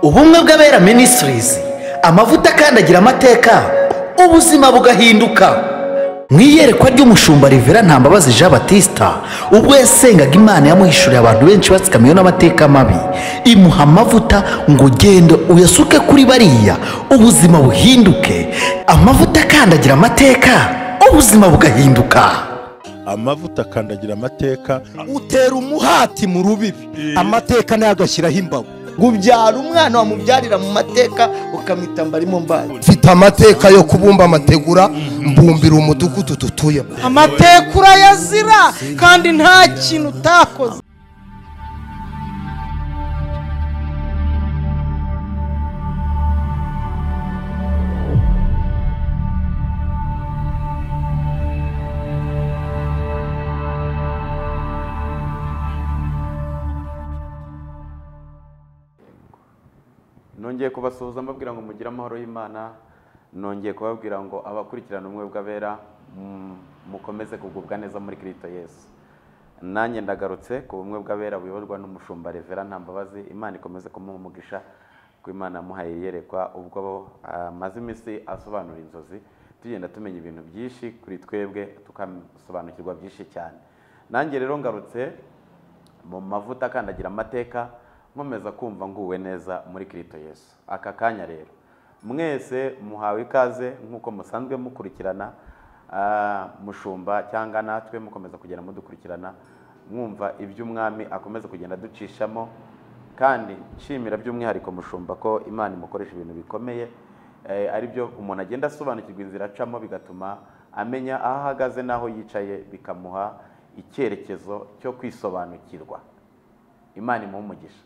Ubumwe bw'Abera Ministries, amavuta akandagira amateka, ubuzima bugahinduka. Mu iyerekwa ry'umushumba Rivera Ntambabazi Jean Baptista, ubwo yasengaga Imana yamuhishuriye abantu benshi batsikamiwe n'amateka mabi, imuha amavuta ngo genda uyasuke kuri bariya, ubuzima buhinduke. Amavuta akandagira amateka, ubuzima bugahinduka. Amavuta akandagira amateka, utera umuhati mu rubibi, amateka nayo agashyiraho imbago. Ubyara umwana wamubyarira mu mateka ukamwita mbarimo mbaye. Mfite amateka yo kubumba amategura, mbumbira umudugudu dutuyemo. Amateka urayazira kandi nta kintu utakoze. Nongeye kubasuhuza mbabwira ngo mugire amahoro y'Imana. Nongeye kubabwira ngo abakurikirana Ubumwe bw'Abera mukomeze kugubwa neza muri Kristo Yesu. Nanjye ndagarutse ku Bumwe bw'Abera buyoborwa n'umushumba Revera Ntambabazi. Imana ikomeze kumuha umugisha, ko Imana yamuhaye iyerekwa ubwo amaze iminsi asobanura inzozi, tugenda tumenya ibintu byinshi kuri twebwe, tukasobanukirwa byinshi cyane. Nanjye rero ngarutse mu mavuta akandagira amateka, nkomeza kumva nguwe neza muri Kristo Yesu. Aka kanya rero mwese muhawe ikaze nkuko musanzwe mukurikirana mushumba cyangwa natwe mukomeza kugenda mudukurikirana, mwumva iby'umwami akomeza kugenda ducishamo. Kandi nshimira by'umwihariko mushumba ko Imana imukoresha ibintu bikomeye, ari byo umuntu agenda asobanukirwa inzira acamo, bigatuma amenya aho ahagaze n'aho yicaye, bikamuha icyerekezo cyo kwisobanukirwa. Imana imuha umugisha.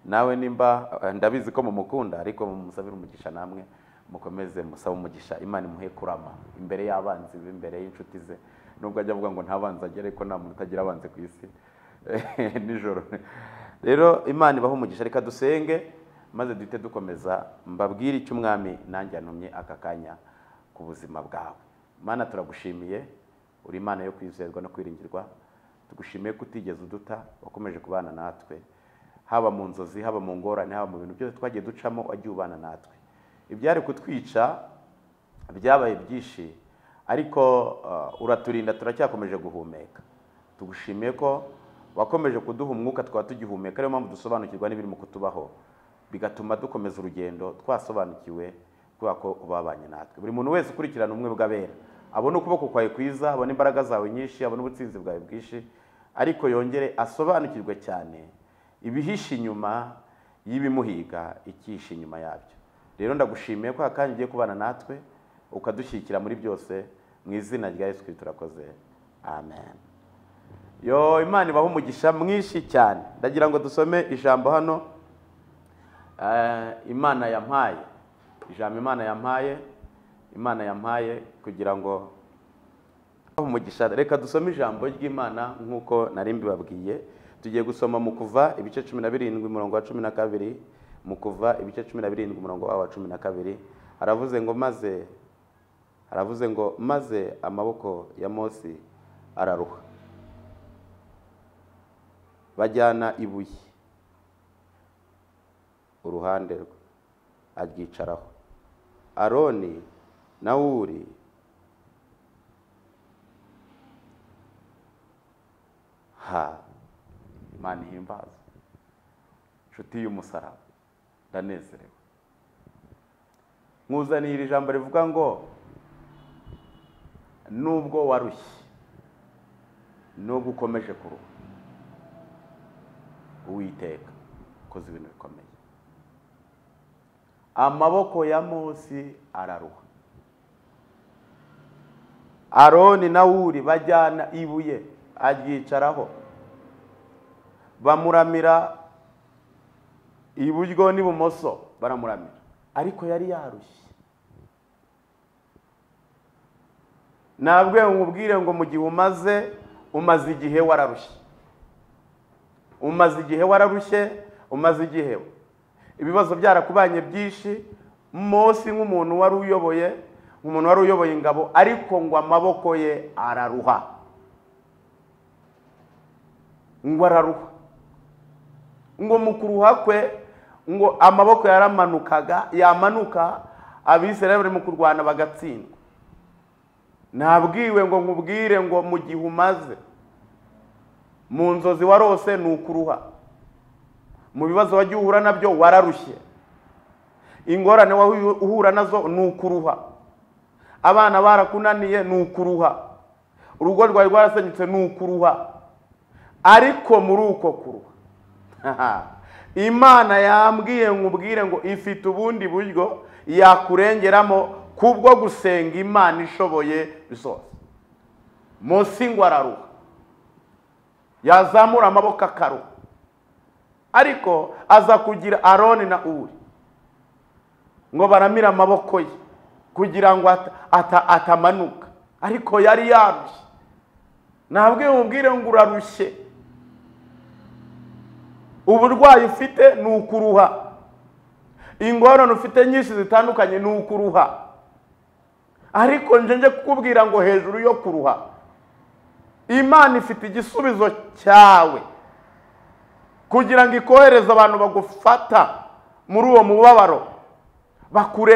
Nawe nimba ndabizi ko mumukunda, ariko mumusabire umugisha, namwe mukomeze musabe umugisha. Imana imuhe kurama imbere y'abanzi be, imbere y'inshuti ze. Nubwo ajya avuga ngo nta banzi agira, ariko nta muntu utagira abanzi ku isi nijoro. Rero Imana ibahe umugisha. Reka dusenge maze duhite dukomeza, mbabwire icyo umwami nanjye antumye aka kanya ku buzima bwawe. Mana, turagushimiye, uri Imana yo kwizerwa no kwiringirwa. Tugushimiye ko utigeze uduta, wakomeje kubana natwe, haba mu nzozi, haba mu ngorane, haba mu bintu byose twagiye ducamo, wagiye ubana natwe. Ibyari kutwica byabaye byinshi, ariko uraturinda, turacyakomeje guhumeka. Tugushimiye ko wakomeje kuduha umwuka twaba tugihumeka, ariyo mpamvu dusobanukirwa n'ibiri mu kutubaho, bigatuma dukomeza urugendo twasobanukiwe kubera ko ubabanye natwe. Buri muntu wese ukurikirana Ubumwe bw'Abera abone ukuboko kwawe kwiza, abone imbaraga zawe nyinshi, abone ubutsinzi bwawe bwinshi, ariko yongere asobanukirwe cyane ibihishe inyuma y'ibimuhiga, ikihishe inyuma yabyo. Rero ndagushimiye ko akanya ugiye kubana natwe, ukadushyigikira muri byose, mu izina rya Yesu Kristo turakoze, amen. Yo, Imana ibahe umugisha mwinshi cyane. Ndagira ngo dusome ijambo hano Imana yampaye, ijambo Imana yampaye, Imana yampaye kugira ngo umugisha. Reka dusome ijambo ry'Imana nkuko nari mbibabwiye. Tugiye gusoma mu Kuva ibice 17 umurongo wa 12. Mu Kuva ibice 17 umurongo wa 12 aravuze ngo maze, aravuze ngo maze amaboko ya Mose araruha, bajyana ibuye uruhande rwe aryicaraho, Aroni na Uri ha. Imana ihimbaza, inshuti y'umusaraba, ndanezerewe. Nkuzaniye iri jambo rivuga ngo nubwo warushye, nubwo ukomeje kuruha, Uwiteka ukoze ibintu bikomeye. Amaboko ya Mose araruha, Aroni na Uri bajyana ibuye aryicaraho, bamuramira iburyo n'ibumoso, baramuramira, ariko yari yarushye. Nabwe nkubwire ngo mu gihe umaze igihe wararushye, umaze igihe wararushye, umaze igihe ibibazo byarakubanye byinshi. Mose nk'umuntu wari uyoboye, umuntu wari uyoboye ingabo, ariko ngo amaboko ye araruha, ngo araruha, ngo mu kuruha kwe Ngo amaboko yaramanukaga, yamanuka Abisirayeli bari mu kurwana bagatsindwa. Nabwiwe ngo nkubwire ngo mu gihe umaze mu nzozi warose ni ukuruha, mu bibazo wagiye uhura nabyo wararushye, ingorane uhura nazo ni ukuruha, abana barakunaniye ni ukuruha, urugo rwawe rwarasenyutse ni ukuruha. Ariko muri uko kuruha Imana yambwiye nkubwire ngo ifite ubundi buryo yakurengeramo kubwo gusenga Imana ishoboye byose. Mose ngo araruha, yazamura amaboko akaruha, ariko aza kugira Aroni na Uri ngo baramira amaboko ye kugira ngo atamanuka, ariko yari yarushye. Nabwiye umubwire ngo urarushye, uburwayi ufite ni ukuruha, ingorane ufite nyinshi zitandukanye ni ukuruha. Ariko nje kukubwira ngo hejuru yo kuruha Imana ifite igisubizo cyawe kugira ngo ikohereze abantu bagufata muri uwo mubabaro,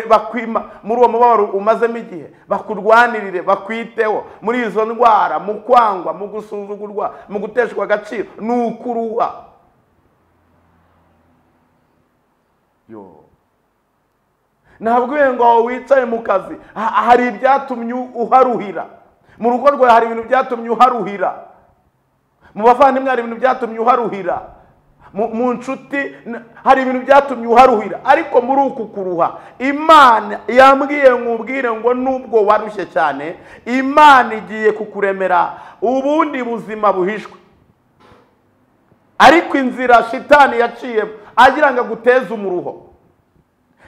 bakwima muri uwo mubabaro umazemo igihe, bakurwanirire, bakwiteho muri izo ndwara, mu kwangwa, mu gusuzugurwa, mu guteshwa agaciro, ni ukuruha. Yo, nabwiye ngo wicaye mu kazi hari ibyatumye uharuhira, mu rugo rwawe hari ibintu byatumye uharuhira, mu bavandimwe hari ibintu byatumye uharuhira, mu nshuti hari ibintu byatumye uharuhira. Ariko muri uku kuruha Imana yambwiye nkubwire ngo nubwo warushye cyane, Imana igiye kukuremera ubundi buzima buhishwe. Ariko inzira shitani yaciyemo agira ngo aguteze umuruho,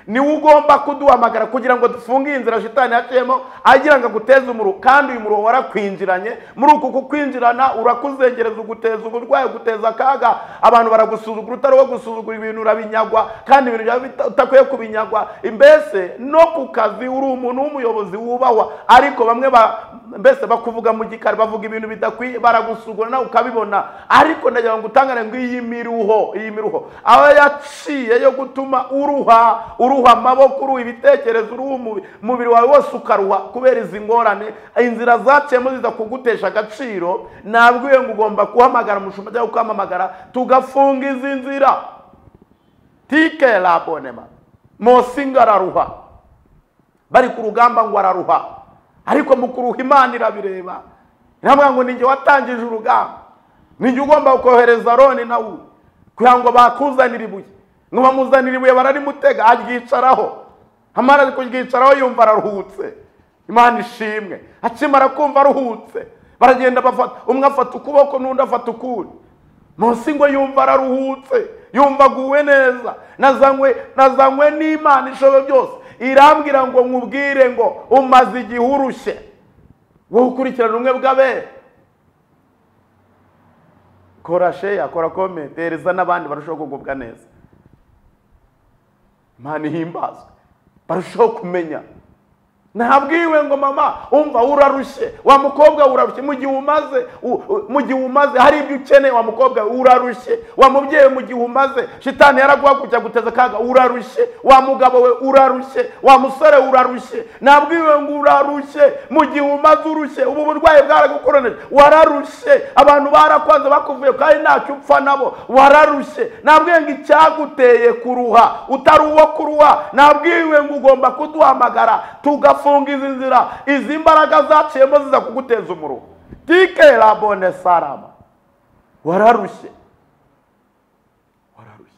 niwe ugomba kuduhamagara kugira ngo dufunge inzira shitani yaciyemo agira ngo aguteze umuruho. Kandi uyu muruho warakwinjiranye, muri uku kukwinjirana urakuzengereza, uguteza uburwayi, uguteza akaga, abantu baragusuzugura, utari wo gusuzugura, ibintu urabinyagwa kandi ibintu byawe utakwiye kubinyagwa. Mbese no ku kazi uri umuntu w'umuyobozi wubahwa, ariko bamwe mbese bakuvuga mu gikari, bavuga ibintu bidakwiye, baragusugura nawe ukabibona. Ariko ndagira ngo utangane ngo iyi miruho aho yaciye yo gutuma uruha, uruha amaboko, uruha ibitekerezo, uruha umubiri wawe wose ukaruha kubera izi ngorane, inzira zaciyemo ziza kugutesha agaciro. Nabwiye ngo ugomba guhamagara umushumba cyangwa ukamamagara tugafunga izi nzira. Tike la bonema Mose ngo araruha, bari ku rugamba ngo araruha, ariko mu kuruha Imana irabireba, iramubwira ngo ninjye watangije urugamba, ninjye ugomba kohereza Aroni na Uri kugira ngo bakuzanire ibuye. Ngo bamuzanire ibuye bararimutega aryicaraho, amara kuryicaraho yumva araruhutse. Imana ishimwe. Akimara kumva aruhutse, baragenda bafata, umwe afata ukuboko n'undi afata ukundi. Mose ngo yumva araruhutse, yumva aguwe neza, nazanywe n'Imana ishoboye byose. Irambwira ngo nkubwire ngo umaze igihe urushye, wowe ukurikirana ubumwe bw'abera. Kora share, kora comment, hereza n'abandi barushaho kugubwa neza. Imana ihimbazwe, barushaho kumenya. Nabwiwe ngo mama umva urarushye, wa mukobwa urarushye, mu gihe umaze hari ibyo ukeneye, wa mukobwa urarushye, wa mubyeyi mu gihe umaze shitani yaraguha guteza kaga urarushye, wa mugabo we urarushye, wa musore urarushye. Nabwiwe ngo urarushye mu gihe umaze urushye, ubu burwayi bwaragukoronije wararushye, abantu barakwanze bakuvuye kandi ntacyo upfa nabo wararushye. Nabwiwe ngo icyaguteye kuruha utari uwo kuruha, nabwiwe ngo ugomba kuduhamagara tugafunga izi nzira, izi mbaraga zaciyemo ziza kuguteza umuruho. Tike la bonne sarama, wararushye, wararushye.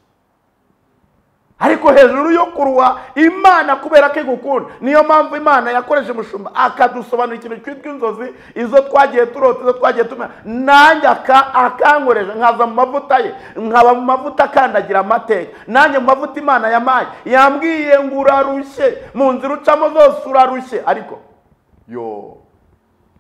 Ariko hejuru yo kuruha Imana kubera ko igukunda, niyo mpamvu Imana yakoreshe umushumba akadusobanurira ikintu cyitwa inzozi, izo twagiye turota, izo twagiye tumenya. Nanjye akankoresha nkaza mu mavuta ye, nkaba mu mavuta akandagira amateka. Nanjye mu mavuta Imana yamaye, yambwiye ngo urarushye, mu nzira ucamo zose urarushye. Ariko yo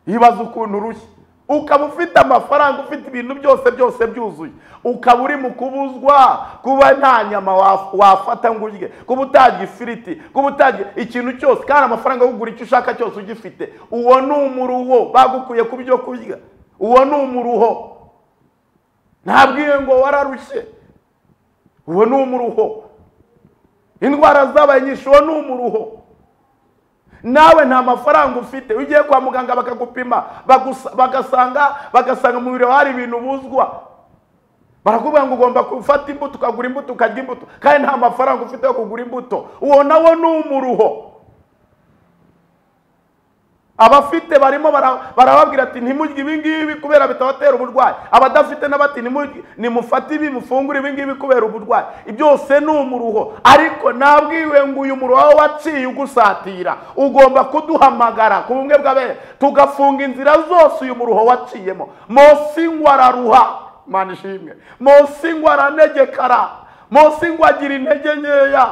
ibaza ukuntu urushye, ukaba ufite amafaranga, ufite ibintu byose byose byuzuye, ukaba uri mu kubuzwa kuba nta nyama wafata ngo urye, kuba utarya ifiriti, kuba utarya ikintu cyose, kandi amafaranga yo kugura icyo ushaka cyose ugifite. Uwo ni umuruho bagukuye ku byo kurya, uwo ni umuruho. Nabwiye ngo wararushye, uwo ni umuruho. Indwara zabaye nyinshi, uwo ni umuruho. Nawe nta mafaranga ufite, ugiye kwa muganga bakagupima, bagasanga mu mubiri hari ibintu buzwa, barakubwira ngo ugomba gufata imbuto, ukagura imbuto, ukarya imbuto, kandi nta mafaranga ufite yo kugura imbuto. Uwo nawo ni umuruho. Abafite barimo barababwira ati ntimurye ibi ngibi kubera bitabatera uburwayi, abadafite n'abati nimufate ibi mufungure ibi ngibi kubera uburwayi. Byose ni umuruho. Ariko nabwiwe ngo uyu muruho waciye ugusatira, ugomba kuduhamagara ku bumwe bw'abera, tugafunga inzira zose uyu muruho waciyemo. Mose ngo araruha, Imana ishimwe. Mose ngo aranegekara, Mose ngo agira intege nkeya,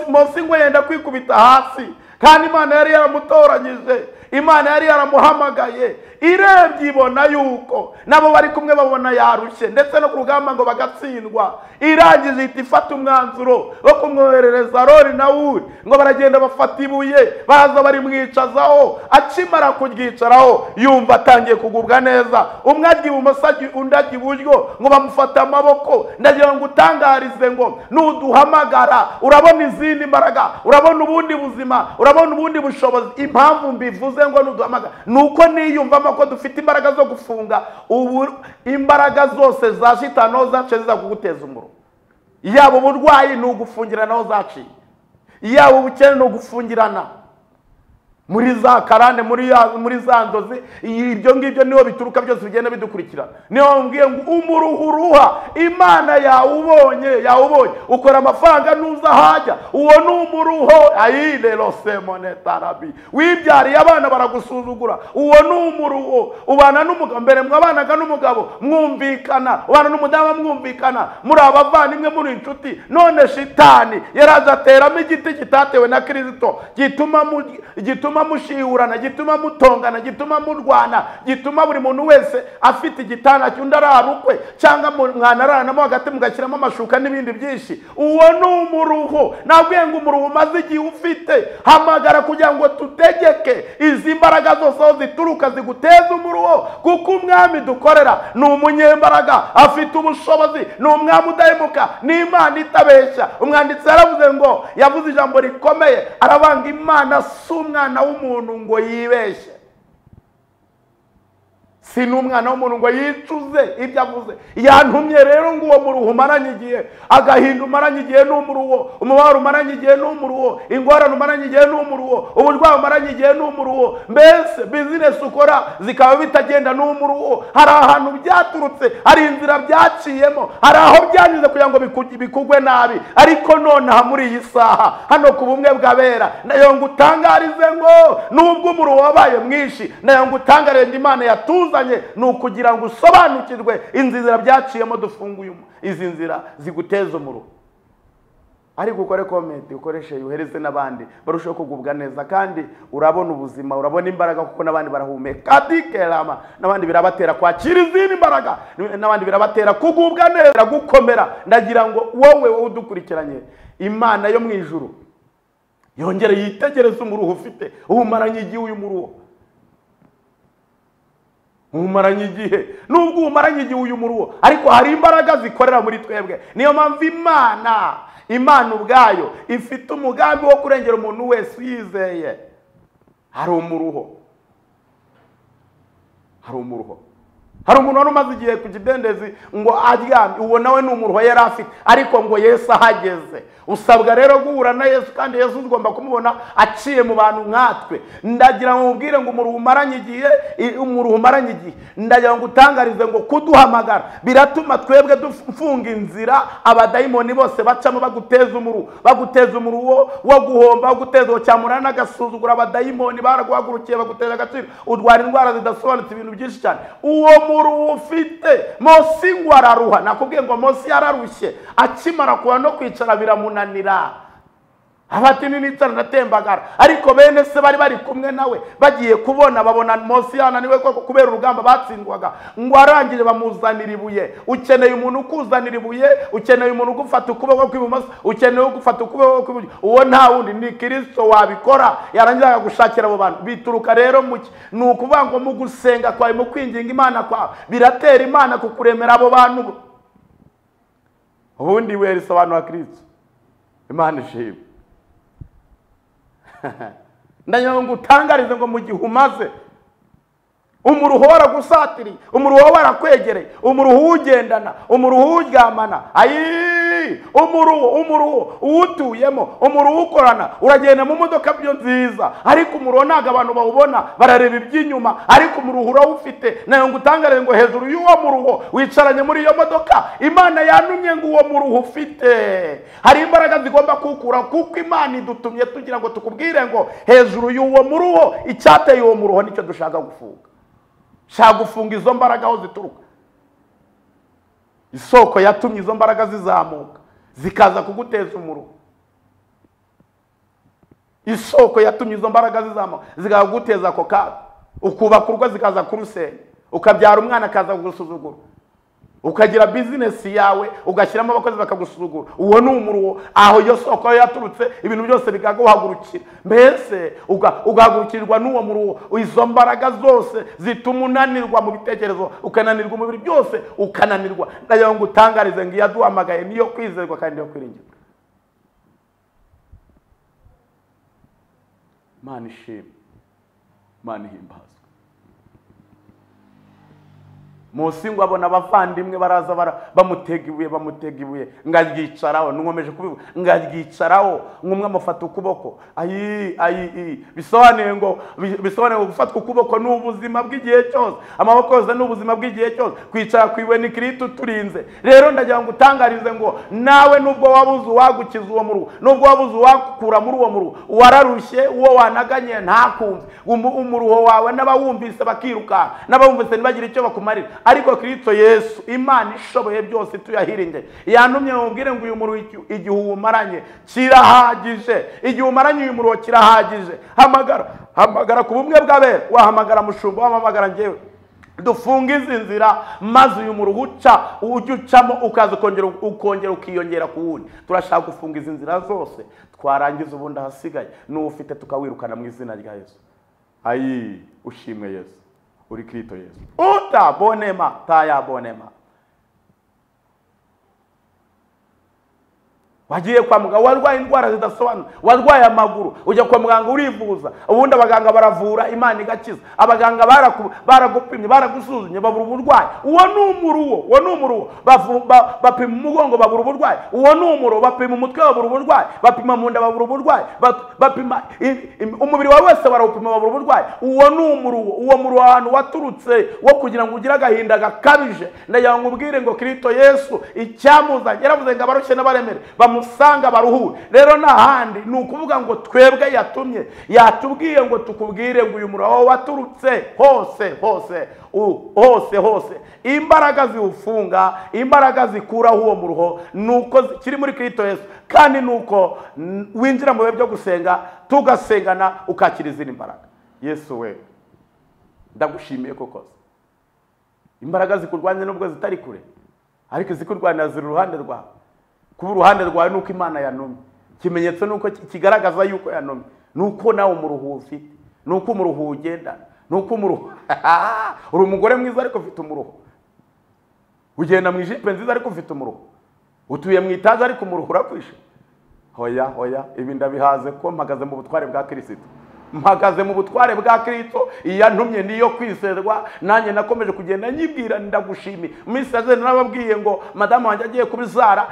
Mose ngo yenda kwikubita hasi, kandi Imana yari yaramutoranyije, Imana yari yaramuhamagaye. Irebye ibona yuko nabo bari kumwe babona yarushye, ndetse no ku rugamba ngo bagatsindwa. Irangije ihita ifata umwanzuro wo kumwoherereza Aroni na Huri, ngo baragenda bafata ibuye baza barimwicazaho. Akimara kuryicaraho yumva atangiye kugubwa neza, umwe ajya ibumoso undi ajya iburyo, ngo bamufata amaboko. Ndagira ngo utangarize ngo nuduhamagara urabona izindi mbaraga, urabona ubundi buzima, urabona ubundi bushobozi. Impamvu mbivuze ngo nuduhamagara nuko niyumvamo ko dufite imbaraga zo gufunga ubu imbaraga zose za shitani zaciye ziza kuguteza umuriro. Yaba uburwayi ni ugufungirana aho zaciye, yaba ubukene ni ugufungirana muri za karande, muri za nzozi. Ibyo ngibyo niho bituruka byose bigenda bidukurikira. Niyo bambwiye ngo umuruhuruha Imana yawubonye, yawubonye ukora amafaranga nuza hajya, uwo ni umuruho. Ayilerosemonetarabi wibyariye abana baragusuzugura, uwo ni umuruho. Ubana n'umugabo, mbere mwabanaga n'umugabo mwumvikana, ubana n'umudamu mwumvikana, muri abavandimwe, muri inshuti. None shitani yaraza ateramo igiti kitatewe na Kristo, gituma mushihurana, gituma mutongana, gituma murwana, gituma buri muntu wese afite igitanda cy'undi ararukwe, cyangwa mwanararanamo hagati mugashyiramo amashuka n'ibindi byinshi. Uwo ni umuruho. Nabwiye ngo umuruho umaze igihe ufite, hamagara kugira ngo tutegeke izi mbaraga zose aho zituruka ziguteza umuruho, kuko umwami dukorera ni umunyembaraga, afite ubushobozi, ni umwami udahemuka, ni Imana itabeshya. Umwanditsi yaravuze ngo, yavuze ijambo rikomeye, arabanga Imana si umwana w'umuntu ngo yibeshye, si n'umwana w'umuntu ngo yicuze ibyo avuze. Yantumye rero ngo uwo muruho umaranye igihe, agahinda umaranye igihe ni umuruho, umubabaro umaranye igihe ni umuruho, ingorane umaranye igihe ni umuruho, uburwayi umaranye igihe ni umuruho, mbese bizinesi ukora zikaba bitagenda ni umuruho. Hari ahantu byaturutse, hari inzira byaciyemo, hari aho byanyuze kugira ngo bikugwe nabi. Ariko nonaha muri iyi saha hano ku bumwe bw'abera, nayo ngo utangarize ngo nubwo umuruho wabaye mwinshi, nayo ngo utangarize Imana yatuza ni ukugira ngo usobanukirwe inzira byaciyemo, dufunguye izi nzira ziguteza umuruho. Ariko ukore comment, ukoreshe, uhereze n'abandi barushaho kugubwa neza, kandi urabona ubuzima, urabona imbaraga, kuko n'abandi barahumeka dikerama, n'abandi birabatera kwakira izindi mbaraga, n'abandi birabatera kugubwa neza, gukomera. Ndagira ngo wowe udukurikiranye, Imana yo mu ijuru yongere yitegereze umuruho ufite, umaranye igihe uyu muruho umaranye igihe, nubwo umaranye igihe uyu muruho, ariko hari imbaraga zikorera muri twebwe. Niyo mpamvu Imana ubwayo ifite umugambi wo kurengera umuntu wese uyizeye. Hari umuruho, hari umuruho. Hari umuntu wari umaze igihe ku kidendezi ngo aryamye, uwo nawe ni umuruho yari afite, ariko ngo Yesu ahageze. Usabwa rero guhura na Yesu, kandi Yesu ugomba kumubona aciye mu bantu nkatwe. Ndagira ngo mubwire ngo umuruho umaranye igihe, umuruho umaranye igihe, ndagira ngo utangarize ngo kuduhamagara biratuma twebwe dufunga inzira abadayimoni bose bacamo baguteza umuruho, baguteza umuruho wo guhomba, baguteza cyamura n'agasuzugura. Abadayimoni baraguhagurukiye baguteza agaciro, urwara indwara zidasobanutse, ibintu byinshi cyane. Uwo muruho ufite, Mose ngo araruha. Nakubwiye ngo Mose yararushye, akimara kuba no kwicara biramunanira, abati nicara ndatembagara. Ariko bene se bari bari kumwe nawe bagiye kubona, babona Mose yananiwe koko kubera urugamba batsindwaga, ngo arangije bamuzanira ibuye. Ukeneye umuntu ukuzanira ibuye, ukeneye umuntu ugufata ukuboko kw'ibumoso, ukeneye ugufata ukuboko kw'iburyo, uwo nta wundi ni Kristo wabikora. Yarangiza akagushakira abo bantu. Bituruka rero ni ukuvuga ngo mu gusenga kwawe, mu kwinginga Imana kwawe, biratera Imana kukuremera abo bantu. Ubundi we risobanura Kristo. Imana ishimwe. Ndagira ngo utangarize ngo mu gihe umaze umuruho waragusatiriye, umuruho warakwegereye, umuruho ugendana, umuruho uryamana, ayi umuruho uwutuyemo, umuruho ukorana, uragenda mu modoka byo nziza, ariko umuruho ntago abantu bawubona, barareba iby'inyuma, ariko umuruho urawufite. Nayo ngo utangarize ngo hejuru y'uwo muruho wicaranye muri iyo modoka, Imana yantumye ngo uwo muruho ufite hari imbaraga zigomba kukura, kuko Imana idutumye tugira ngo tukubwire ngo hejuru y'uwo muruho icyateye uwo muruho nicyo dushaka gufunga. Shaka gufunga izo mbaraga aho zituruka. Isoko yatumye izo mbaraga zizamuka zikaza kuguteza umuruho. Isoko yatumye izo mbaraga zizamuka zikaguteza ako kaga, ukubaka urugo zikaza kurusenya, ukabyara umwana akaza kugusuzugura, ukagira business yawe ugashyiramo abakozi bakagusuzugura. Uwo ni umuruho. Aho iyo soko yaturutse ibintu byose bikaguhagurukira, mbese ugahagurukirwa n'uwo muruho. Izo mbaraga zose zituma unanirwa mu bitekerezo, ukananirwa umubiri, byose ukananirwa. Ndagira ngo utangarize ngo iyaduhamagaye niyo kwizerwa kandi niyo kwiringirwa. Imana ishimwe, Imana ihimbazwe. Munsi ngo abona abavandimwe baraza bamutega ibuye, bamutega ibuye, ngaryicaraho. Nkomeje kubivuga, ngaryicaraho. Ngumwe amufata ukuboko, ayi ayi. Bisobanuye ngo gufatwa ukuboko ni ubuzima bw'igihe cyose, amaboko yose ni ubuzima bw'igihe cyose. Kwicara ku ibuye ni Kristo turinze. Rero ndagira ngo utangarize ngo nawe nubwo wabuze uwagukiza uwo muruho, nubwo wabuze uwakura muri uwo muruho, wararushye, uwo wanaganye ntakumve, umuruho wawe n'abawumvise bakiruka, n'abawumvise ntibagira icyo bakumarira. Ariko Kristo Yesu, Imana ishoboye byose tuyahiringe, yantumye mubwire ngo uyu muruho igihe uwumaranye kirahagije, igihe umaranye uyu muruho kirahagije. Hamagara ku bumwe bw'abera, wahamagara mushumba, wahamagara njyewe, dufunga izi nzira maze uyu muruho uca ujya ucamo ukaza ukongera ukiyongera ku wundi. Turashaka gufunga izi nzira zose, twarangiza ubundi ahasigaye n'uwo ufite tukawirukana mu izina rya Yesu. Ayi ushimwe Yesu, uri Kristo Yesu. Uta bonema taya bonema. Wagiye kwa muganga warwaye indwara zidasobanutse, warwaye amaguru, ujya kwa muganga urivuza, ubundi abaganga baravura Imana igakiza, abaganga baragupimye, baragusuzumye, babura uburwayi. Uwo ni umuruho, uwo ni umuruho. Bapima umugongo babura uburwayi, uwo ni umuruho. Bapima umutwe babura uburwayi, bapima mu nda babura uburwayi, bapima umubiri wawe wese barawupima babura uburwayi. Uwo ni umuruho. Uwo muruho ahantu waturutse wo kugira ngo ugire agahinda gakabije, ndagira ngo ubwire ngo Kristo Yesu icyamuzanye yaravuze ngo abarushye n'abaremere bamusanga baruhure. Rero nta handi ni ukuvuga ngo twebwe yatumye, yatubwiye ngo tukubwire ngo uyu muruho waturutse hose hose hose hose, imbaraga ziwufunga, imbaraga zikuraho uwo muruho nuko kiri muri Kristo Yesu, kandi nuko winjira mu bihe byo gusenga, tugasengana ukakira izindi mbaraga. Yesu we, ndagushimiye koko. Imbaraga zikurwanya nubwo zitari kure, ariko zikurwanya ziri uruhande rwawe. Kuba uruhande rwawe nuko Imana yanumye, ikimenyetso nuko kigaragaza yuko yanumye, nuko nawe umuruho ufite, nuko umuruho ugendana, nuko umuruho uri umugore mwiza ariko ufite umuruho, ugenda mu ijipe nziza ariko ufite umuruho, utuye mu itaje ariko umuruho urakwishe. Hoya hoya, ibi ndabihaze ko mpagaze mu butware bwa Kristo. Mpagaze mu butware bwa Kristo, iyantumye niyo kwizerwa. Nanjye nakomeje kugenda nyibwira ndagushimiye. Minsi yaje narababwiye ngo madamu wanjye agiye kubizara,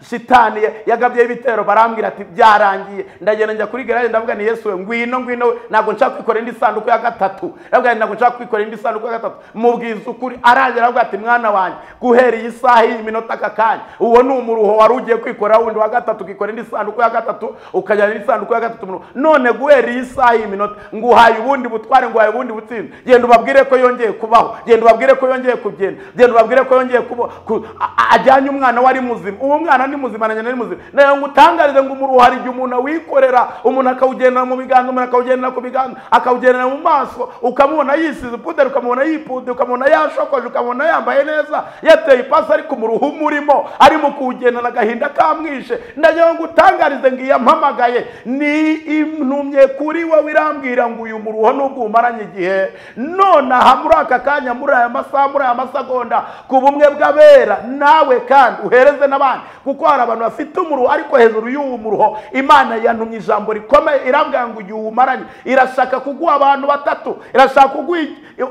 shitani yagabye ibitero, barambwira ati byarangiye. Ndagenda njya kuri garage ndavuga ni Yesu we, ngwino ngwino, ntabwo nshaka kwikorera indi sanduku ya gatatu. Ndavuga ntabwo nshaka kwikorera indi sanduku ya gatatu. Mubwiza ukuri, arangira aravuga ati mwana wanjye, guhera iyi saha iyi minota aka kanya, uwo ni umuruho wari ugiye kwikorera wundi wa gatatu, ukikorera indi sanduku ya gatatu, ukajyana indi sanduku ya gatatu. None guhera iyi saha iminota nguhaye ubundi butware, nguhaye ubundi butsinzi. Genda ubabwire ko yongeye kubaho, genda ubabwire ko yongeye kugenda, genda ubabwire ko yongeye kubaho, ajyanye umwana wari muzima. Uwo mwana ni muzima na nyina ni muzima. Nayo ngutangarize ngo umuruho hari igihe umuntu awikorera, umuntu akawugendana mu biganza, umuntu akawugendana ku biganza, akawugendana mu maso, ukamubona yisize puderi, ukamubona yipude, ukamubona yashokoje, ukamubona yambaye neza, yateye ipasi, ariko umuruho umurimo arimo kuwugendana agahinda kamwishe. Ndagira ngo utangarize ngo iyampamagaye ni intumye kuri wowe, irambwira ngo uyu muruho nubwo umaranye igihe, none aha muri aka kanya, muri aya masaha, muri aya masegonda, ku bumwe bw'abera, nawe kandi uhereze n'abandi Kuko hari abantu bafite umuruho, ariko hejuru y'uwo muruho Imana yantumye ijambo rikomeye, irambwira ngo uyu umaranye. Irashaka kuguha abantu batatu, irashaka kuguha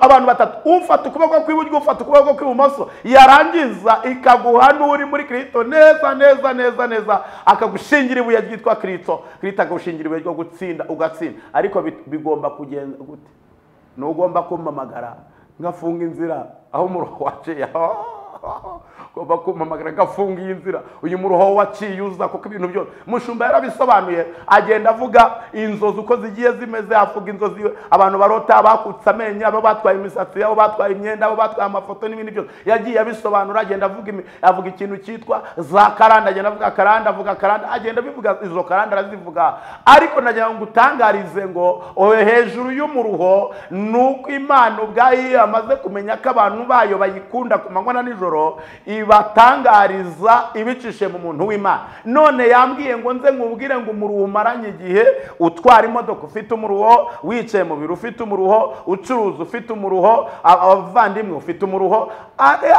abantu batatu, ufata ukuboko kw'iburyo, ufata ukuboko kw'ibumoso, yarangiza ikaguha n'uri muri Kristo neza neza neza neza, akagushingira ibuye ryitwa Kristo. Kristo akagushingira ibuye ryo gutsinda, ugatsinda. Ariko bigomba kugenda gute? Nugomba kumpamagara ngafunga inzira aho umuruho waciye. Ugomba kumpamagara ngafunga iyi nzira uyu muruho waciye uza, kuko ibintu byose mushumba yarabisobanuye, agenda avuga inzozi uko zigiye zimeze, avuga inzozi abantu barota, bakutse amenyo, abo batwaye imisatsi, abo batwaye imyenda, abo batwaye amafoto n'ibindi byose yagiye abisobanura. Agenda avuga ikintu cyitwa za karanda, agenda avuga karanda, avuga karanda, agenda abivuga izo karanda arazivuga. Ariko nagira ngo utangarize ngo hejuru y'umuruho nuko Imana ubwayo amaze kumenya ko abantu bayo bayikunda ku manywa na nijoro, ibatangariza ibicishe mu muntu w'Imana. None yambwiye ngo nze nkubwire ngo umuruho umaranye igihe, utwara imodoka ufite umuruho, wicaye mu biro ufite umuruho, ucuruza ufite umuruho, abavandimwe ufite umuruho,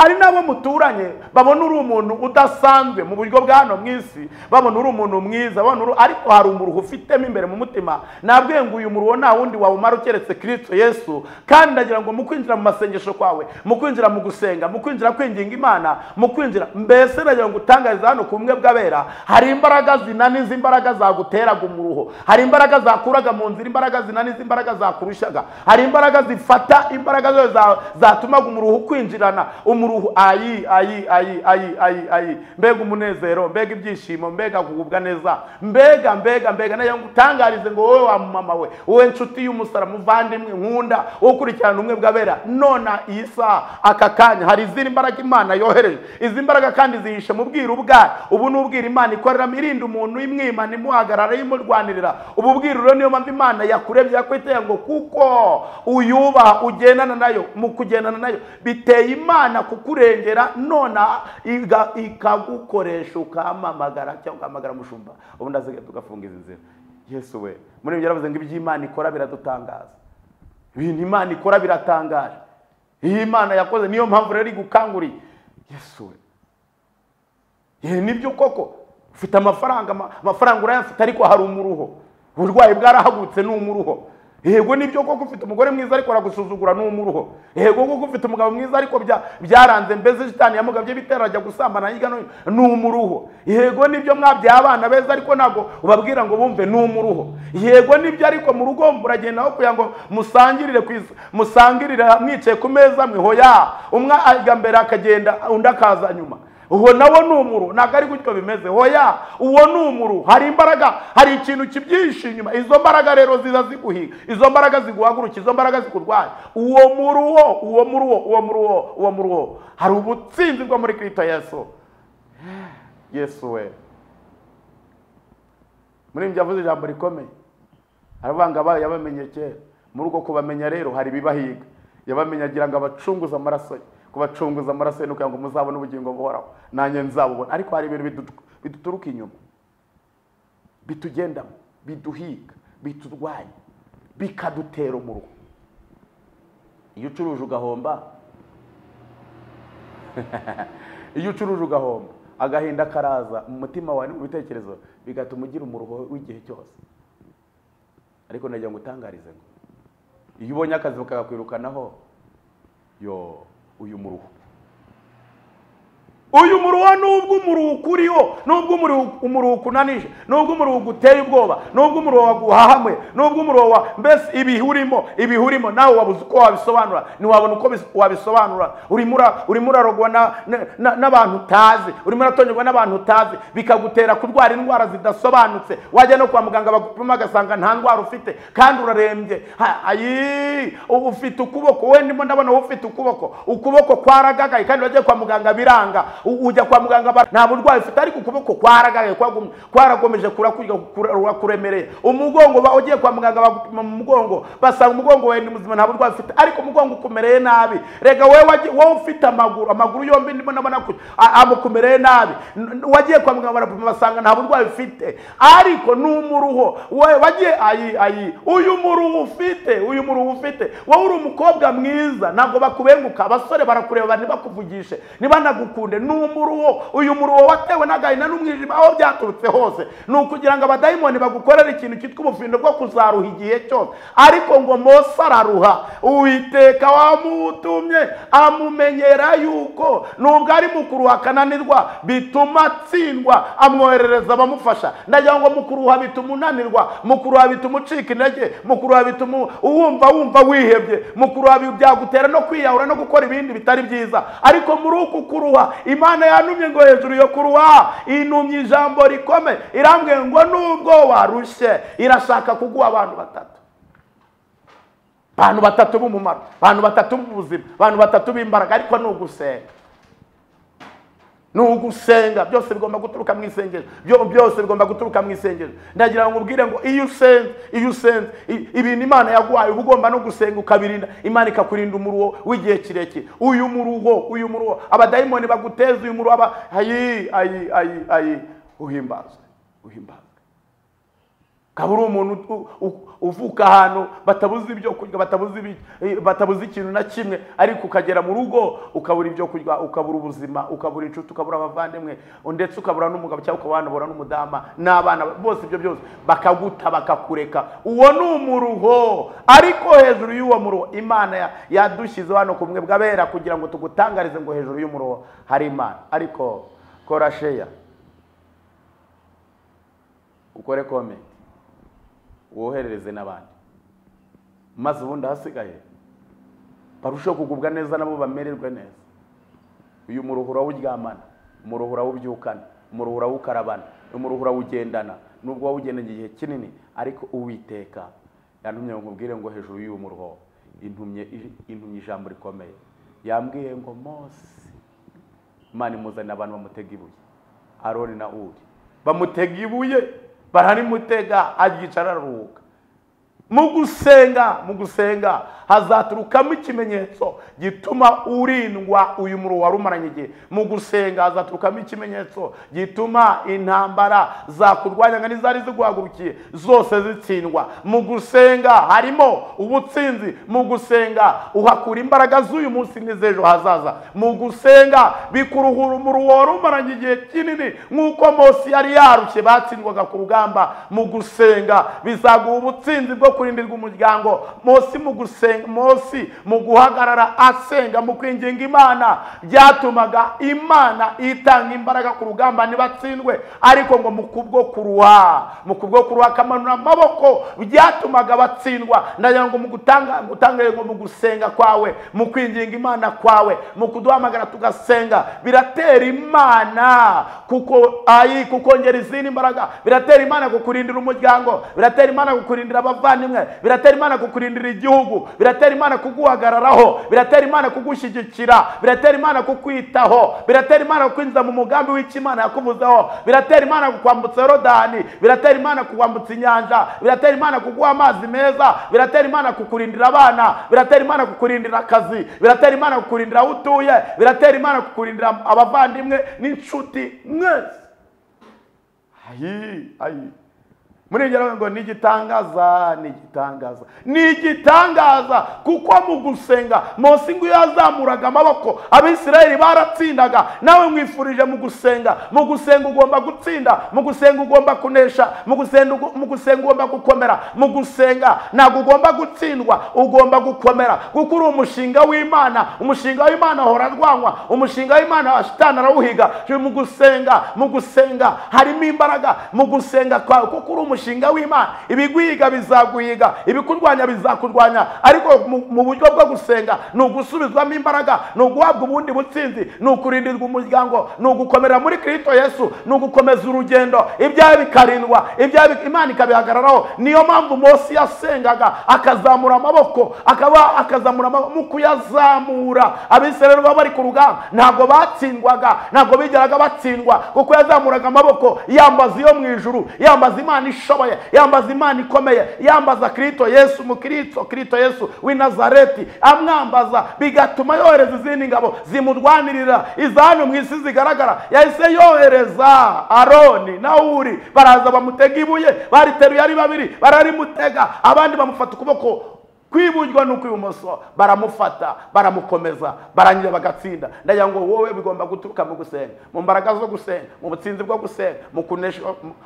ari nabo muturanye babona uri umuntu udasanzwe mu buryo bwa hano mu isi, babona uri umuntu mwiza, babona ariko hari umuruho ufitemo imbere mu mutima. Nabwiye ngo uyu muruho nta wundi wawumara ukeretse Kristo Yesu. Kandi ndagira ngo mu kwinjira mu masengesho kwawe, mu kwinjira mu gusenga, mu kwinjira kwinginga Imana, mu kwinjira mbese nagira ngo utangarize hano kumwe bw'abera, hari imbaraga zinaniza, imbaraga zaguteraga umuruho, hari imbaraga zakuraga mu nzira, imbaraga zinaniza, imbaraga zakurushaga, hari imbaraga zifata, imbaraga zose zatumaga umuruho kwinjirana umuruho. Ayi ayi ayi ayi ayi ayi, mbega umunezero, mbega ibyishimo, mbega kugubwa neza, mbega mbega mbega. Nagira ngo utangarize ngo wowe wa mama we, wowe nshuti y'umusara, muvandimwe nkunda, wowe ukurikirana umwe bw'abera, nona iyi saha aka kanya hari izindi imbaraga Imana yohereje. Izi mbaraga kandi zihishe mu bwiru bwayo. Ubu ni ubwiru Imana ikoreramo, irinda umuntu, imwima, imuhagarara, imurwanirira. Ubu bwiru rero niyo mpamvu Imana yakurebye yakwiteye ngo kuko uyubaha ugendana nayo, mu kugendana nayo biteye Imana kukurengera, nona ikagukoresha ukamamagara cyangwa ukamagara mushumba, ubundi asigaye tugafunga izi nzira. Yesu we, muri ibyo yaravuze ngo iby'Imana ikora biradutangaza, ibintu Imana ikora biratangaje, iyi Imana yakoze. Niyo mpamvu rero igukanguriye. Yesu we, ye nibyo koko ufite amafaranga, amafaranga urayafite, ariko hari umuruho, uburwayi bwarahagutse ni umuruho. Yego nibyo koko ufite umugore mwiza ariko aragusuzugura, ni umuruho. Yego koko ufite umugabo mwiza ariko byaranze, mbese shitani yamugabye bitera ajya gusambana hirya no hino, ni umuruho. Yego nibyo mwabyaye abana beza ariko ntabwo ubabwira ngo bumve, ni umuruho. Yego nibyo ariko mu rugo muragenda aho kugira ngo musangirire musangirire mwicaye ku meza mwe, hoya umwe ajya mbere akagenda undi akaza nyuma, uwo nawo ni umuru. Ntabwo ari gutyo bimeze, hoya uwo ni umuru. Hari imbaraga, hari ikintu kibyinshi inyuma. Izo mbaraga rero ziza ziguhiga, izo mbaraga ziguhaguruka, izo mbaraga zikurwanya. Uwo muruho, uwo muruho, uwo muruho, uwo muruho, hari ubutsinzi bwo muri Kristo Yesu. Yesu we, muri ibyo avuze ijambo rikomeye, aravuga ngo abayo yabamenye kera. Muri uko kubamenya rero hari ibibahiga, yabamenye agira ngo abacunguze amaraso ye, kubacunguza amaraso ye nuko ngo muzabone ubugingo buhoraho, nanjye nzabubona. Ariko hari ibintu biduturuka inyuma, bitugendamo, biduhiga, biturwanya, bikadutera umuruho. Iyo ucuruje ugahomba, iyo ucuruje ugahomba, agahinda karaza mu mutima wawe no mu bitekerezo, bigatuma ugira umuruho w'igihe cyose. Ariko nagira ngo utangarize ngo iyo ubonye akazi bakakwirukanaho, yo uyu muruho, uyu muruho, nubwo umuruho ukuriho, nubwo umuruho ukunanije, nubwo umuruho uguteye ubwoba, nubwo umuruho waguhahamwe, nubwo umuruho wa mbese ibihurimo nawe wabuze uko wabisobanura, ntiwabona uko wabisobanura. Urimo urarogwa n'abantu utazi, urimo uratongerwa n'abantu utazi, bikagutera kurwara indwara zidasobanutse. Wajya no kwa muganga bagupima agasanga nta ndwara ufite kandi urarembye. Ayi, ufite ukuboko, we ndimo ndabona ufite ukuboko, ukuboko kwaragagaye kandi wagiye kwa muganga biranga. Ujya kwa muganga nta burwayi ufite ariko ukuboko kwaragaye, kwaragomeje kurakuremereye. Umugongo, ugiye kwa muganga bagupima mu mugongo, basanga umugongo wawe ni muzima nta burwayi ufite ariko umugongo ukumereye nabi. Rega wowe ufite amaguru, amaguru yombi ndimo ndabona amukumereye nabi, wagiye kwa muganga barapima basanga nta burwayi ufite ariko ni umuruho. Wowe wagiye ayi ayi, uyu muruho ufite, uyu muruho ufite, wowe uri umukobwa mwiza ntabwo bakubenguka, abasore barakureba ntibakuvugishe, ntibanagukunde, ni Ni umuruho. Uyu muruho watewe n'agahinda n'umwijima, aho byaturutse hose, ni ukugira ngo abadayimoni bagukorere ikintu cyitwa ubufindo bwo kuzaruha igihe cyose. Ariko ngo Mose araruha, Uwiteka wamutumye amumenyera yuko nubwo ari mu kuruha akananirwa bituma atsindwa, amwoherereza abamufasha. Ndagira ngo mu kuruha bituma unanirwa, mu kuruha bituma ucika intege, mu kuruha bituma wumva wihebye, mu kuruha byagutera no kwiyahura no gukora ibindi bitari byiza. Ariko muri uku kuruha, Imana yantumye ngo hejuru yo kuruha intumye ijambo rikomeye, irambwiye ngo nubwo warushye irashaka kuguha abantu batatu, abantu batatu b'umumaro, abantu batatu b'ubuzima, abantu batatu b'imbaraga. Ariko ni ugusenga, ni ugusenga. Byose bigomba guturuka mu isengesho, byose bigomba guturuka mu isengesho. Ndagira ngo ubwire ngo iyo usenze, iyo usenze ibintu Imana yaguhaye, uba ugomba no gusenga ukabirinda, Imana ikakurinda umuruho w'igihe kirekire. Uyu muruho, uyu muruho abadayimoni baguteza, uyu muruho aba ayi ayi ayi ayi. Uhimbazwe, uhimbazwe. Ukaba uri umuntu uvuka ahantu batabuze ibyo kurya, batabuze ikintu na kimwe, ariko ukagera mu rugo ukabura ibyo kurya, ukabura ubuzima, ukabura inshuti, ukabura abavandimwe, ndetse ukabura n'umugabo cyangwa ukaba wanabura n'umudamu n'abana bose, ibyo byose bakaguta, bakakureka. Uwo ni umuruho. Ariko hejuru y'uwo muruho, Imana yadushyize hano ku bumwe bw'abera kugira ngo tugutangarize ngo hejuru y'umuruho hari Imana. Ariko kora share, ukore comment, woherereze n'abandi, maze ubundi ahasigaye barusheho kugubwa neza, nabo bamererwe neza. Uyu muruho urawuryamana, umuruho urawubyukana, umuruho urawukarabana, umuruho urawugendana, nubwo wawugendanye igihe kinini. Ariko Uwiteka yantumye ngo nkubwire ngo hejuru y'uyu muruho intumye ijambo rikomeye. Yambwiye ngo Mose, Imana imuzanira abantu bamutega ibuye, Aroni na Uri bamutega ibuye, bararimutega, aryicara araruhuka. Mu gusenga, mu gusenga hazaturukamo ikimenyetso gituma urindwa uyu muruho wari umaranye igihe. Mu gusenga hazaturukamo ikimenyetso gituma intambara zakurwanyaga n'izari ziguhagurukiye zose zitsindwa. Mu gusenga harimo ubutsinzi. Mu gusenga uhakura imbaraga z'uyu munsi n'iz'ejo hazaza. Mu gusenga bikuruhura umuruho wari umaranye igihe kinini, nk'uko Mose yari yarushye batsindwaga ku rugamba. Mu gusenga bizaguha ubutsinzi bwo kurindirwa umuryango. Mose mu gusenga, Mose mu guhagarara asenga, mu kwinginga Imana, byatumaga Imana itanga imbaraga ku rugamba ntibatsindwe. Ariko ngo mu kubwo kuruha, mu kubwo kuruha akamanura amaboko, byatumaga batsindwa. Ndagira ngo mu gutanga ngo mu gusenga kwawe, mu kwinginga Imana kwawe, mu kuduhamagara tugasenga, biratera Imana kuko ayi kukongera izindi imbaraga, biratera Imana kukurindira umuryango, biratera Imana kukurindira abavandimwe, biratera Imana kukurindira igihugu, biratera Imana kuguhagararaho, biratera Imana kugushyigikira, biratera Imana kukwitaho, biratera Imana kukwinjiza mu mugambi w'Imana yakuvuzeho, biratera Imana kukwambutsa Yorodani, biratera Imana kukwambutsa inyanja, biratera Imana kuguha amazi meza, biratera Imana kukurindira abana, biratera Imana kukurindira akazi, biratera Imana kukurindira aho utuye, biratera Imana kukurindira abavandimwe n'inshuti mwese. Ayi ayi, muri ngero ngo nigitangaza, nigitangaza, nigitangaza. Kuko mu gusenga Mose ngo yazamuraga amaboko, Abisirayeli baratsindaga. Nawe mwifurije mu gusenga, mu gusenga ugomba gutsinda, mu gusenga ugomba kunesha, mu gusenga ugomba gukomera, mu gusenga ntabwo ugomba gutsindwa, ugomba gukomera, kuko uri umushinga w'Imana. Umushinga w'Imana ahora arwanywa, umushinga w'Imana Shitani arawuhiga. Mu gusenga, mu gusenga harimo imbaraga, mu gusenga kwawe, kuko uri umushinga w'Imana, ibiguhiga bizaguhiga, ibikurwanya bizakurwanya. Ariko mu buryo bwo gusenga ni ugusubizwamo imbaraga, ni uguhabwa ubundi butsinzi, ni ukurindirwa umuryango, ni ugukomera muri Kristo Yesu, ni ugukomeza urugendo, ibyaha bikarindwa, ibyaha Imana ikabihagararaho. Niyo mpamvu Mose yasengaga akazamura amaboko, akaba akazamura amaboko. Mu kuyazamura Abisirayeli baba bari ku rugamba ntabwo batsindwaga, ntabwo bigeraga batsindwa, kuko yazamuraga amaboko yambaza iyo mu ijuru, yambaza Imana ishoboye, yambaza Imana ikomeye, yambaza Kristo Yesu, mu Kristo Yesu w'i Nazareti, amwambaza, bigatuma yohereza izindi ngabo zimurwanirira iza hano mu isi zigaragara. Yahise yohereza Aroni na Uri, baraza bamutega ibuye, bariteruye ari babiri, bararimutega, abandi bamufata ukuboko. Kwiburyo no kwibumoso baramufata, baramukomeza, barangira bagatsinda. Ndagira ngo wowe bigomba guturuka mu gusenga, mu mbaraga zo gusenga, mu butsinzi bwo gusenga,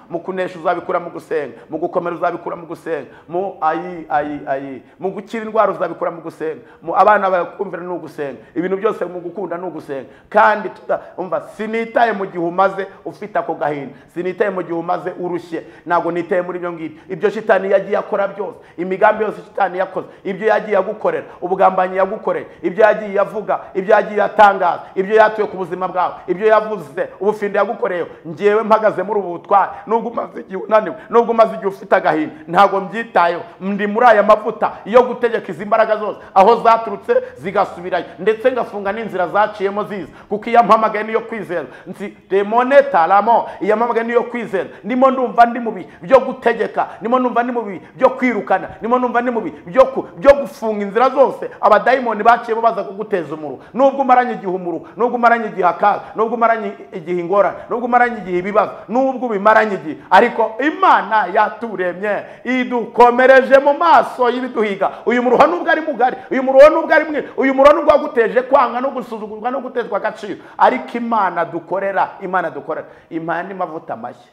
mu kunesha uzabikura mu gusenga, mu gukomera uzabikura mu gusenga, mu ayi ayi ayi, mu gukira indwara uzabikura mu gusenga, mu abana bakumvira no gusenga, ibintu byose mu gukunda no gusenga. Kandi umva, sinitaye mu gihe umaze ufite ako gahinda, sinitaye mu gihe umaze urushye, ntago nitaye muri ibyo ngibyo. Ibyo shitani yagiye akora byose, imigambi yose shitani yakoze, ibyo yagiye agukorera, ubugambanyi yagukorera, ibyo yagiye avuga, ibyo yagiye atangaza, ibyo yatuye ku buzima bwawe, ibyo yavuze, ubufindo yagukoreye, ngewe mpagaze muri ubu butware, nubwo umaze igihe unaniwe, nubwo umaze igihe ufite agahinda, ntago mbyitayeho. Ndi muri aya mavuta yo gutegeka izi mbaraga zose aho zaturutse zigasubirayo, ndetse ngafunga n'inzira zaciyemo ziza, kuko iyo mpamagaye niyo kwizera, nzi demoneta ramo, iyo mpamagaye niyo kwizera. Ndimo ndumva ndi mu bihe byo gutegeka, ndimo ndumva ndi mu bihe byo kwirukana, ndimo ndumva ndi mu bihe byo gufunga inzira zose abadayimoni baciye baza kuguteza umuru. Nubwo umaranye igihe umuru, nubwo umaranye igihe akaga, nubwo umaranye igihe ingorane, nubwo umaranye igihe ibibazo, nubwo ubimaranye igihe, ariko Imana yaturemye idukomereje mu maso y'ibiduhiga. Uyu muruho nubwo ari mugari, uyu muruho nubwo ari mwe, uyu muruho nubwo waguteje kwanga no gusuzugurwa no gutezwa agaciro, ariko Imana dukorera, Imana dukorera Imana imavuta mashya,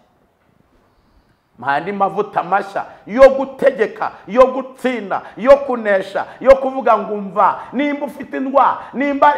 andi mavuta mashya yo gutegeka, yo gutsinda, yo kunesha, yo kuvuga ngo umva, nimba ufite indwara, nimba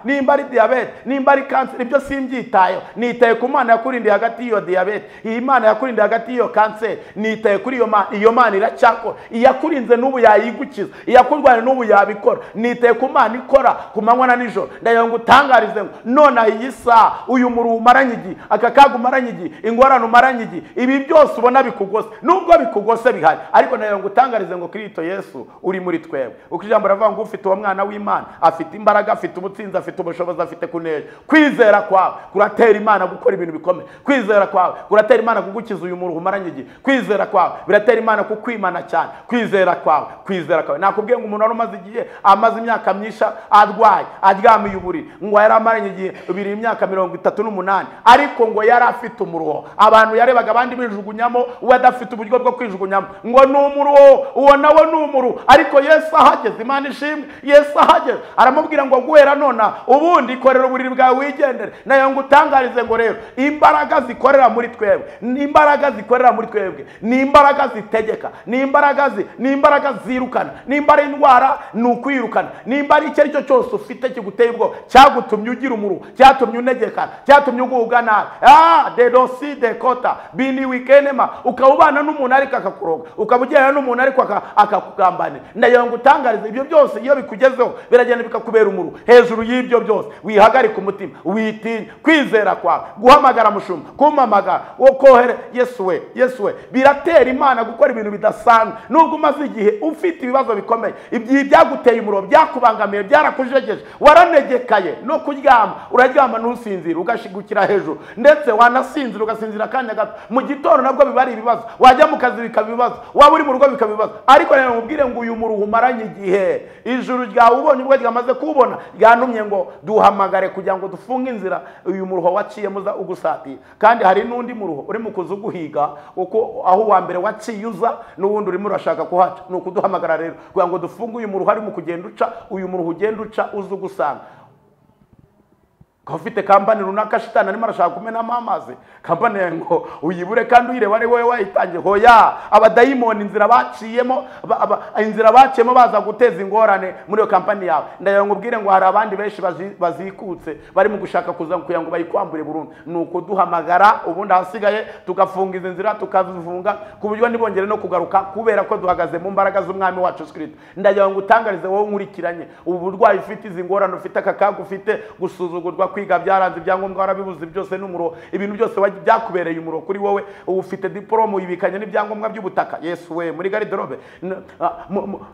nimba ari diabete, nimba ari kanseri, ibyo simbyitayeho. Nitaye ku Mana yakurindiye hagati y'iyo diabete, iyi Mana yakurindiye hagati y'iyo kanseri, nitaye kuri iyo Mana, iyo Mana iracyakora, iyakurinze n'ubu yayigukiza, iyakurwanya n'ubu yabikora. Nitaye ku Mana ikora ku manywa na nijoro. Ndagira ngo utangarize ngo none iyi saha, uyu muruho umaranye igihe, aka kaga umaranye igihe, ingorane umaranye igihe, ibi byose ubona bikugose, nubwo bikugose bihari, ariko nayo ngo utangarize ngo Kristo Yesu uri muri twebwe. Uko ijambo ravuga ngo ufite uwo mwana w'Imana afite imbaraga, afite ubutsinzi, afite ubushobozi, afite kunesha. Kwizera kwawe kuratera Imana gukora ibintu bikomeye. Kwizera kwawe kuratera Imana kugukiza uyu muruho umaranye igihe. Kwizera kwawe biratera Imana kukwimana cyane. Kwizera kwawe, kwizera kwawe. Nakubwiye ngo umuntu wari umaze igihe, amaze imyaka myinshi arwaye, aryamiye uburiri, ngo yari amaranye igihe biri imyaka 38, ariko ngo yari afite umuruho. Abantu yarebaga abandi bijugunya we adafite uburyo bwo kwijugunyamo, ngo ni umuruho, uwo nawe ni umuruho. Ariko Yesu ahageze, Imana ishimwe, Yesu ahageze aramubwira ngo guhera nona ubundi ikorera uburiri bwawe wigendere. Nayo ngo utangarize ngo rero imbaraga zikorera muri twebwe, ni imbaraga zikorera muri twebwe, ni imbaraga zitegeka, ni imbaraga ni imbaraga zirukana, nimba ari indwara ni ukwirukana, nimba ari icyo aricyo cyose ufite kiguteye ubwoba, cyagutumye ugira umuruho, cyatumye unegekana, cyatumye ugubwa nabi, de dosi de kota bini wikenema, ukabana n'umuntu ariko akakuroga, ukabugirana n'umuntu ariko akakugambanira. Ndagira ngo utangarize ibyo byose iyo bikugezeho biragenda bikakubera umuru. Hejuru y'ibyo byose wihagarika umutima, witinya. Kwizera kwawe, guhamagara mushumba, kumamagara, wokohere Yesu we, Yesu we, biratera Imana gukora ibintu bidasanzwe. Nubwo umaze igihe ufite ibibazo bikomeye, ibyo byaguteye umuro, byakubangamiye, byarakujegeje, waranegekaye no kuryama, uraryama ntusinzire, ugashigukira hejuru, ndetse wanasinzira ugasinzira akanya gato, mu gitondo nabwo biba ari ibibazo, wajya mu kazi bikaba ibibazo, waba uri mu rugo bikaba ibibazo. Ariko rero mubwire ngo uyu muruho umaranye igihe, ijuru ryawe ubonye ubwo ryamaze kubona, ryantumye ngo duhamagare kugira ngo dufunge inzira uyu muruho waciyemo uza ugusatira. Kandi hari n'undi muruho uri mu kuza uguhiga, kuko aho uwa mbere waciye uza n'uwundi urimo urashaka kuhaca. Ni ukuduhamagara rero kugira ngo dufunge uyu muruho ari mu kugenda uca, uyu muruho ugenda uca uza ugusanga. Ufite kampani runaka shitani arimo arashaka kumenamo amazi, kampani ngo uyibure kandi uyireba ari wowe wayitangiye. Hoya, abadayimoni inzira baciyemo, inzira baciyemo baza guteza ingorane muri iyo kampani yawe. Ndagira ngo ubwire ngo hari abandi benshi bazikutse bari mu gushaka kuza kugira ngo bayikwambure burundu. Nuko duhamagara ubundi ahasigaye tugafunga izi nzira, tukazifunga ku buryo ntibongere no kugaruka, kubera ko duhagaze mu mbaraga z'Umwami wacu Yesu Kristo. Ndagira ngo utangarize wowe nkurikiranye ubu burwayi ufite, izi ngorane ufite, aka kaga ufite, gusuzugurwa, kwiga byaranze, ibyangombwa warabibuze byose n'umuro, ibintu byose byakubereye umuro kuri wowe. Ufite diplome uyibikanye n'ibyangombwa by'ubutaka, Yesu we, muri garderobe.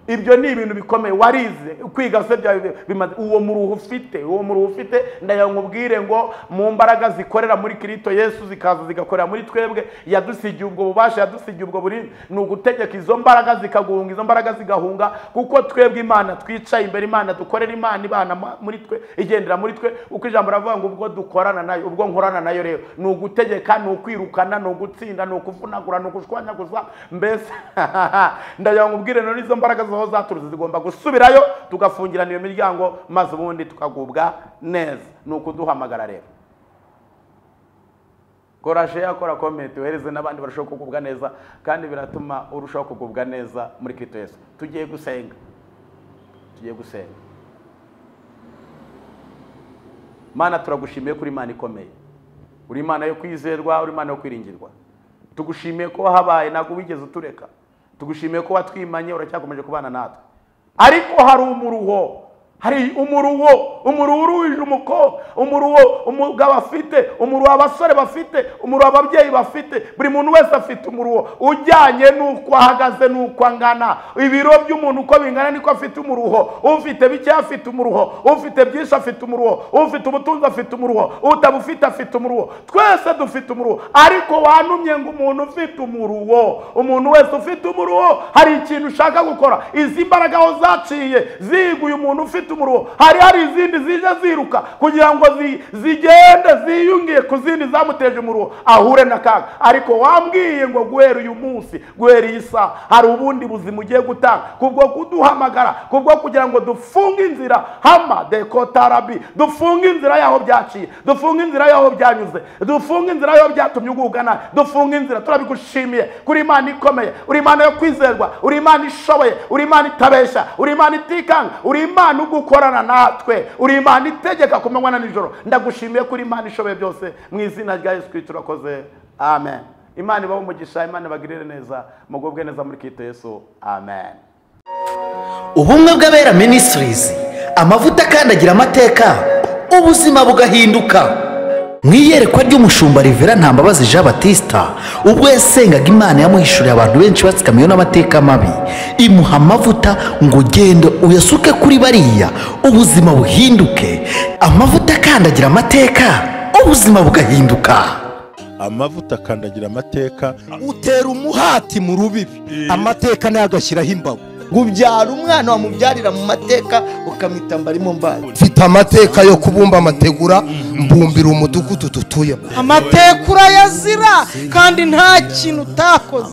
Ibyo ni ibintu bikomeye warize, kwiga se bimaze. Uwo muruho ufite, uwo muruho ufite, ndagira ngo ubwire ngo mu mbaraga zikorera muri Kristo Yesu zikaza zigakorera muri twebwe, yadusigiye ubwo bubasha, yadusigiye ubwo burinzi. Ni ugutegeka izo mbaraga zikaguhunga, izo mbaraga zigahunga, kuko twebwe Imana twicaye imbere Imana, dukorera Imana ibana muri twe, igendera muri twe. Uko ijambo baravuga ngo ubwo dukorana nayo, ubwo nkorana nayo rero ni ugutegeka, ni ukwirukana, ni ugutsinda, ni ukuvunagura, ni ugushwanyaguza. Mbese ndagira ngo ubwire none izo mbaraga zaho zaturutse zigomba gusubirayo, tugafungirana iyo miryango, maze ubundi tukagubwa neza. Ni ukuduhamagara rero. Kora share, kora comment, ohereze n'abandi barushaho kugubwa neza, kandi biratuma urushaho kugubwa neza muri Kristo Yesu. Tugiye gusenga, tugiye gusenga. Mana, turagushimiye kuri Imana ikomeye, uri Imana yo kwizerwa, uri Imana yo kwiringirwa. Tugushimiye ko wahabaye, ntabwo wigeze utureka. Tugushimiye ko watwimanye, uracyakomeje kubana natwe. Ariko hari umuruho, hari umuruho, umuruho uruhije umukobwa, umuruho umugabo afite, umuruho abasore bafite, umuruho ababyeyi bafite. Buri muntu wese afite umuruho ujyanye n'uko ahagaze n'uko angana. Ibiro by'umuntu uko bingana niko afite umuruho. Ufite bike afite umuruho, ufite byinshi afite umuruho, ufite ubutunzi afite umuruho, utabufite afite umuruho. Twese dufite umuruho, ariko wanumye ngo umuntu ufite umuruho, umuntu wese ufite umuruho, hari ikintu ushaka gukora. Izi mbaraga aho zaciye ziguye umuntu ufite umuruho, hari izindi zije ziruka kugira ngo zigende ziyungiye ku zindi zamuteje umuruho, ahure na kaga. Ariko wambwiye ngo guhera uyu munsi, guhera iyi saha, hari ubundi buzima ugiye gutanga kubwo kuduhamagara, kubwo kugira ngo dufunge inzira hama dekotarabi, dufunge inzira yaho byaciye, dufunge inzira yaho byanyuze, dufunge inzira yaho byatumye ugugana, dufunge inzira. Turabigushimiye kuri Imana ikomeye, uri Imana yo kwizerwa, uri Imana ishoboye, uri Imana itabesha, uri Imana itikanga, uri Imana ugukorana natwe, uri Imana itegeka ku manywa na nijoro. Ndagushimiye kuri Imana ishoboye byose, mu izina rya Yesu Kristo turakoze, amen. Imana ibahe umugisha, Imana ibagirire neza, mugubwe neza muri Kristo Yesu, amen. Ubumwe bw'Abera Ministries, amavuta akandagira amateka, ubuzima bugahinduka. Mu iyerekwa ry'umushumba Rivera Ntambabazi Jean Baptista, ubwo yasengaga Imana yamuhishuriye abantu benshi batsikamiwe n'amateka mabi, imuha amavuta ngo genda uyasuke kuri bariya, ubuzima buhinduke. Amavuta akandagira amateka, ubuzima bugahinduka. Amavuta akandagira amateka, utera umuhati mu rubibi, amateka nayo agashyiraho imbago. Ubyara umwana wamubyarira mu mateka, ukamwita Mbarimo Mbaye. Mfite amateka yo kubumba amategura, mbumbira umudugudu dutuyemo. Amateka urayazira kandi nta kintu utakoze.